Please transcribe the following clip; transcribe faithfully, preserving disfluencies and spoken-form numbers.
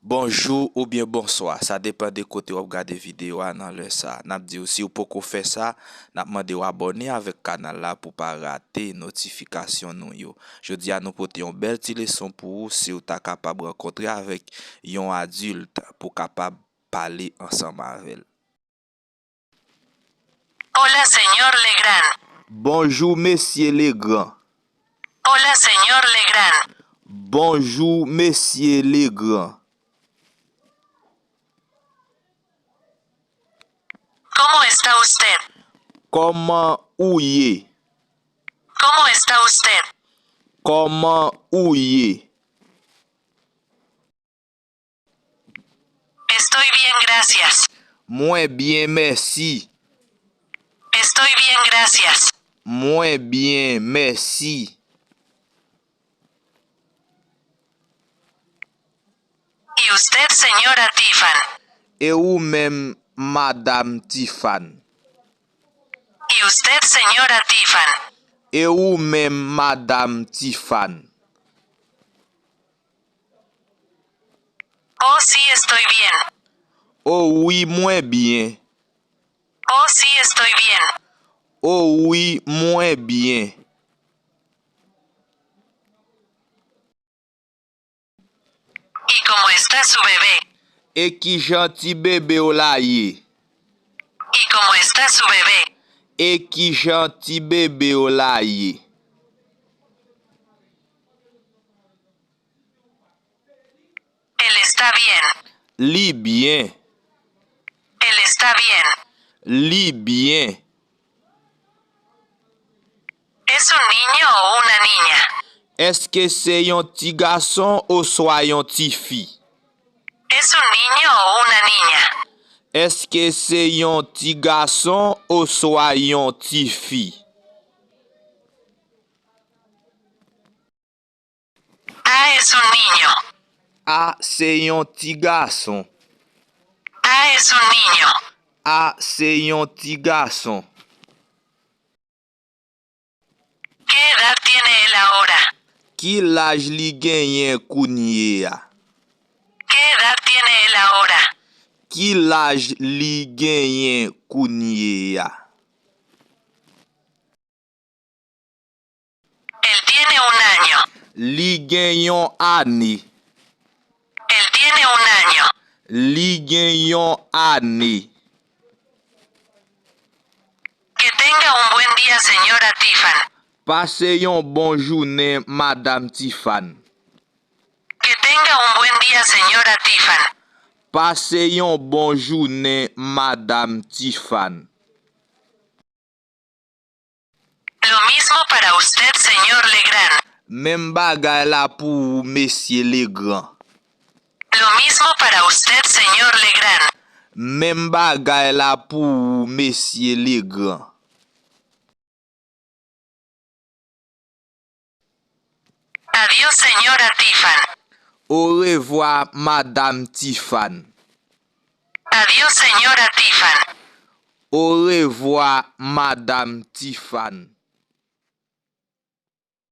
Bonjou oubyen bonswa, sa depann de kote w ap gade videyo a nan lè sa a. N ap di w, si w poko fè sa, n ap mande w abòne avèk kanal la pou w pa rate notifikasyon nou yo. Jodi a, nou pote yon bèl ti leson pou ou, si w ta kapab rankontre avèk yon adilt pou w kapab pale ansanm avè l. Hola, señor Legrand. Bonjou, mesye Legran. Hola, señor Legrand. Bonjou, mesye Legran. ¿Cómo está usted? Kòman ou ye? ¿Cómo está usted? Kòman ou ye? Estoy bien, gracias. Mwen byen, mèsi. Estoy bien, gracias. Mwen byen, mèsi. ¿Y usted, señora Tiffany? E ou menm, Madam Tiffany? ¿Y usted, señora Tiffany? E ou menm, Madam Tiffany? Oh, sí, estoy bien. O wi, mwen byen. Oh, sí, estoy bien. O wi, mwen byen. ¿Y cómo está su bebé? E kijan ti bebe w la ye? ¿Y cómo está su bebé? E kijan ti bebe w la ye? Él está bien. Li byen. Él está bien. Li byen. ¿Es un niño o una niña? Èske se yon ti gason oswa yon ti fi? ¿Es un niño o una niña? Èske se yon ti gason oswa yon ti fi? Ah, es un niño. A, se yon ti gason. Ah, es un niño. A, se yon ti gason. ¿Qué edad tiene él ahora? Ki laj li genyen kounye a? ¿Qué edad tiene él ahora? Ki laj li genyen kounye a? Él tiene un año. Li gen yon ane. Él tiene un año. Li gen yon ane. Que tenga un buen día, señora Tiffany. Pase yon bon jounen, Madam Tiffany. Que tenga un buen día, señora Tiffany. Pase yon bon jounen, Madam Tiffany. Lo mismo para usted, señor Legrand. Menm bagay la pou ou, Mesye Legran. Lo mismo para usted, señor Legrand. Menm bagay la pou ou, Mesye Legran. Adiós, señora Tiffany. Orevwa, Madam Tiffany. Adiós, señora Tiffany. Orevwa, Madam Tiffany.